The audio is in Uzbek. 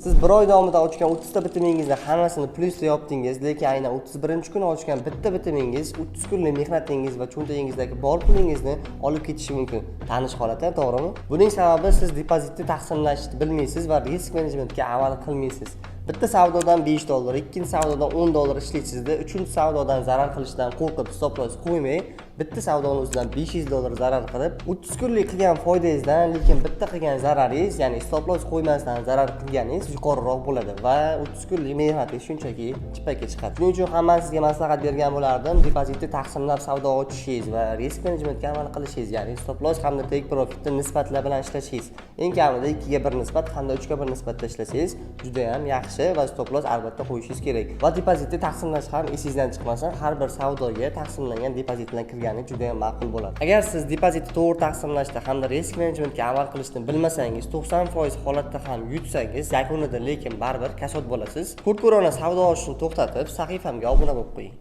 Siz bir oy davomida ochgan 30 ta bitimingizni hammasini plyusda yopdingiz, lekin aynan 31-kuni ochgan bitta bitimingiz 30 kunlik mehnatingiz va cho'ntagingizdagi bor pulingizni olib ketishi mumkin. Tanish holat, to'g'rimi? Buning sababi, siz depozitni taqsimlashni bilmaysiz va risk menejmentga amal qilmaysiz. Bitta savdodan 5 dollar, ikkinchi savdodan 10 dollar ishlaysizda, uchinchi savdodan zarar qilishdan qo'rqib, stop loss qo'ymay, bitta savdoni o'zidan 500 dollar zarar qilib, 30 kunlik qilgan foydangizdan lekin bitta qilgan zararingiz, ya'ni stop loss qo'ymasdan zarar qilganingiz yuqoriroq bo'ladi va 30 kunlik mehnatingiz shunchaki chippakka chiqadi. Shuning uchun ham man sizga maslahat bergan bo'lardim, depozitni taqsimlab savdo ochishingiz va risk menejmentga amal qilishingiz, ya'ni stop loss hamda take profitni nisbatlar bilan ishlashingiz. Eng kamida 2:1 nisbat hamda 3:1 nisbatda ishlasangiz juda ham yaxshi va stop loss albatta qo'yishingiz kerak. Va depozitni taqsimlash ham esingizdan chiqmasin, har bir savdoga taqsimlangan depozit bilan kirgani juda ham ma'qul bo'ladi. Agar siz depozitni to'g'ri taqsimlashda hamda risk menejmentga amal qilishni bilmasangiz, 90% holatda ham yutsangiz, yakunida lekin baribir kasod bo'lasiz. Ko'r-ko'rona savdo ochishni to'xtatib, sahifamga obuna bo'lib qo'ying.